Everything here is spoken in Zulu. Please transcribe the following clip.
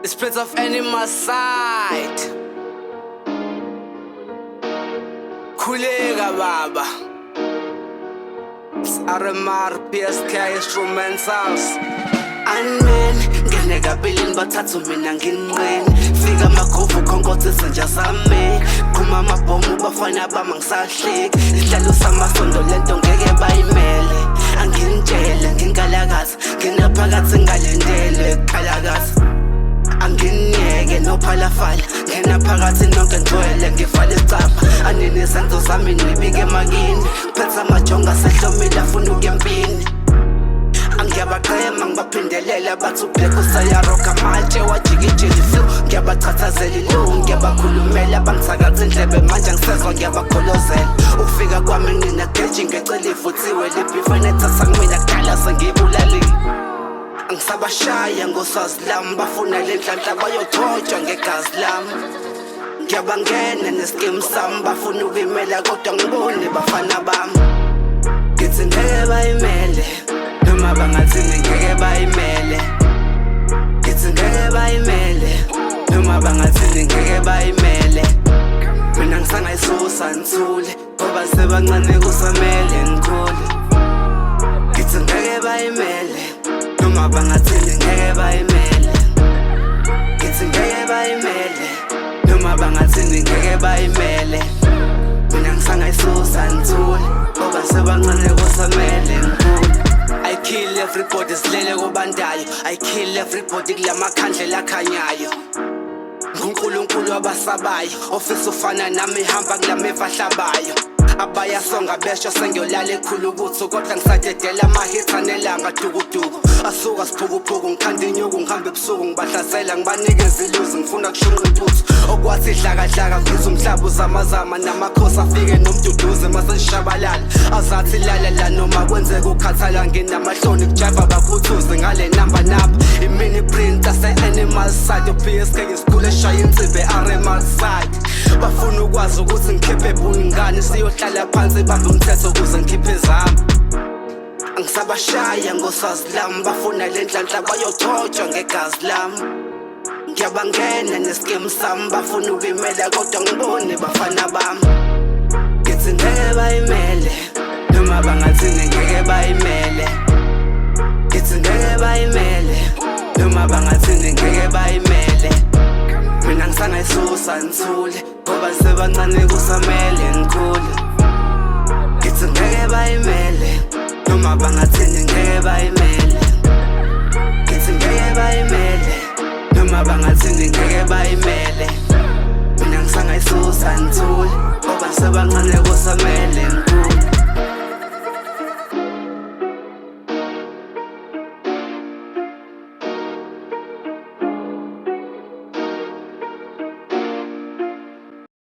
The spirits of animal side. Khuleka baba. It's RMR PSK instrumentals. Amen. Ngene kabilini bathathu mina nginqeni. Fika amagovu khonkotha izinja zami. Qhuma amabhomu bafana bami angisahleki. Isihlalo samasondo lento ngeke bayimele. Anginitshele nginkalakaza. Nginaphakathi ngalindele khalakaza. Anginiyeke nophalafala ngena phakathi nonke ngcwele ngivale isicabha anini izenzo zami nibike emakini phethe amajongo asehlomile afuna ukuya empini angiyabaqhema ngibaphindelela bathi ublack usayaroka amatshe wajikijeli flu ngiyabachathazela ilu ngiyabakhulumela bangithakatha indlebe manje angisezwa ngiyabagolozela ukufika kwami nina geji ngecela ivuthiwe libhifa nethatha kumina kudala sengibulalile angisabashaya ngoswazi lami bafuna le nhlanhla bayothotshwa ngegazi lami ngiyabangena neskimu sami bafuna ukuyimela kodwa ngibone bafana bami ngithi ngeke bayimele noma bangathini ngeke bayimele ngithi ngeke bayimele noma bangathini ngeke bayimele mina ngisangayisusa ngithule ngoba sebancane kusamele ngikhule ngithi ngeke bayimele noma bangathini ngeke bayimele ngithi ngeke bayimele noma bangathini ngeke bayimele mina ngisangayisusa ngithule ngoba sebancane kusamele ngikhule. I kill everybody silele kobandayo. I kill everybody kulamakhandlela akhanyayo nguNkulunkulu abasabayo ofisa ufana nami hamba kulameva ahlabayo abayasonga besho sengiyolala ekhulu ukuthi kodwa ngisadedela amahitha nelanga dukuduku asuka siphukuphuku ngikhanda inyuku ngihambe ebusuku ngibahlasela ngibanikeza iluzi ngifuna kushunqa intuthu okwathi dlakadlaka ngiza umhlaba uzamazama namakhosi afike nomduduzi maseshabalala azathi lala la noma kwenzeka ukhathala nginamahloni kujiva bakhuthuze ngale namba namba imini print ase-animal side PSK isikhule eshaya insimbi e-RMR side bafuna ukwazi ukuthi ngikhiphe buyingane siyohlala phansi bambe umthetho ukuze ngikhiphe ezami angisabashaya ngoswazi lami bafuna le nhlanhla bayothotshwa ngegazi lami ngiyabangena neskimu sami bafuna ukuyimela kodwa ngibone bafana bami ngithi ngeke bayimele noma bangathini ngeke bayimele ngithi ngeke bayimele noma bangathini ngeke bayimele mina ngisangayisusa ngithule ngoba sebancane kusamele ngikhule ngithi ngeke bayimele noma bangathini ngeke bayimele ngithi ngeke bayimele noma bangathini ngeke bayimele mina ngisangayisusa ngithule ngoba sebancane kusamele.